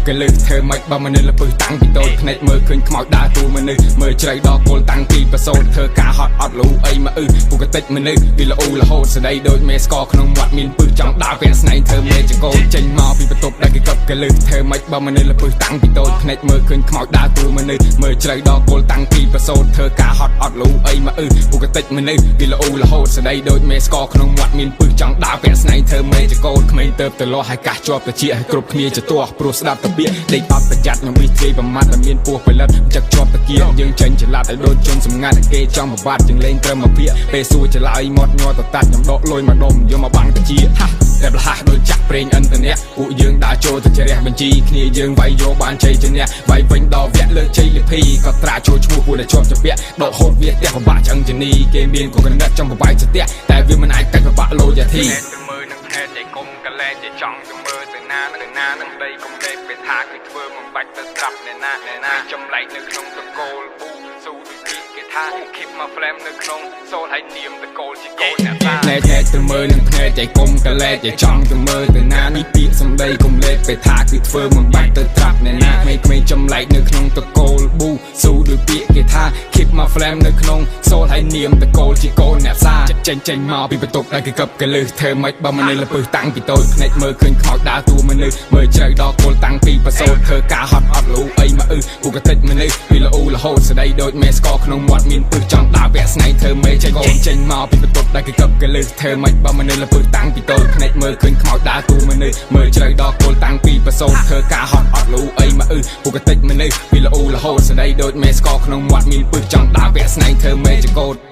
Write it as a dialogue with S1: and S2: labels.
S1: កលឹះធ្វើម៉េចបើមនុស្សលពឹសតាំងពីតូចភ្នែកមើលឃើញខ្មោចដើរតួមនុស្សមើលជ្រៅដល់គល់តាំងពីប្រសូតធ្វើការហត់អត់លូអីមកអ៊ឺពុកតិចមនុស្សវាល្អរហូតស្ដីដូចមេស្កក្នុងមាត់មានពឹសចង់ដើរពាក់ស្នែងធ្វើមេចកោចេញមកពីបន្ទប់ដែលគេកឹបកលឹះធ្វើម៉េចបើមនុស្សលពឹសតាំងពីតូចភ្នែកមើលឃើញខ្មោចដើរតួមនុស្សមើលជ្រៅដល់គល់តាំងពីប្រសូតធ្វើការហត់អត់លូអីមកអ៊ឺពុកតិចមនុស្សវាល្អរហូតស្ដីដូចមេស្កក្នុងមាត់មានពឹសចង់ដើរពាក់ស្នែងធ្វើមេចកោក្មេងទៅទៅលាស់ឲ្យកាសជាប់តិចឲ្យគ្រប់គ្នាចទាស់ព្រោះស្ដាប់តាពាកដេកអត់ប្រយ័ត្នខ្ញុំវិធីប្រមាត់តែមានពោះផលិតចឹកជាប់តាគៀយើងចេញចល័តឲ្យដូចជនសម្ងាត់គេចង់ប្របាត់ជាងលេងត្រឹមមកពាកពេលសួរចល័យមាត់ញ័រតតាត់ខ្ញុំដកលុយមកដុំយកមកបាំងតាជាហាតែលះដូចចាក់ប្រេងឥន្ធនៈពួកយើងដើរចូលទៅជ្រះបញ្ជីគ្នាយើងវាយយកបានជ័យជំនះវាយវិញដល់វគ្គលើកជ័យលភីក៏ត្រាចូលឈ្មោះពួកដែលជាប់ជាពាក់ដកហូតវាផ្ទះពិបាកឆ្អឹងជនីគេមានកកណិតចង់បបាយស្ទះតែវាមិនអាចកាច់ពិបាកលោយ៉ាធីទៅមើលនឹងភ្នែកឯកុំកលែកចង់ទៅមើលទៅណាទៅណានឹងដីកុំលេបពេលថាគឺធ្វើមិនបាច់ទៅស្រាប់អ្នកណាអ្នកណាចម្លែកនៅក្នុងតកូលប៊ូស៊ូដូចពាក្យគេថា keep my flame នៅក្នុងសូលឲ្យនាមតកូលជាកូនអ្នកតាភ្នែកភ្នែកទៅមើលនឹងភ្នែកឯកុំកលែកចង់ទៅមើលទៅណានេះពាក្យសំដីកុំលេបពេលថាគឺធ្វើមិនបាច់ទៅត្រាប់អ្នកណាក្មេងៗចម្លែកនៅក្នុងតកូលប៊ូស៊ូដូចពាក្យគេថា keep my flame នៅក្នុងសូលឲ្យនាមតកូលជាកូនអ្នកផ្សារចេញចេញមកពីបន្ទប់ដែលគេកឹបកលឹះធ្វើម៉េចបើមនុស្សលពឹសតាំងពីតូចភ្នែកមើលឃើញខ្មោចដើរតួមនុស្សមើលជ្រៅដល់គល់តាំងពីប្រសូតធ្វើការហត់អត់លូអីមកអ៊ឺពុកតិចមនុស្សវាល្អរហូតស្ដីដូចមេស្កក្នុងមាត់មានពឹសចង់ដើរពាក់ស្នែងធ្វើមេចេញកូនចេញមកពីបន្ទប់ដែលគេកឹបកលឹះធ្វើម៉េចបើមនុស្សលពឹសតាំងពីតូចភ្នែកមើលឃើញខ្មោចដើរតួមនុស្សមើលជ្រៅដល់គល់តាំងពីប្រសូតធ្វើការហត់អត់លូអីមកអ៊ឺពុកតិចមនុស្សវាល្អរហូតស្ដីដូចមេស្កក្នុងមាត់មានពឹសចង់ដើរពាក់ស្នែងធ្វើមេចកោត។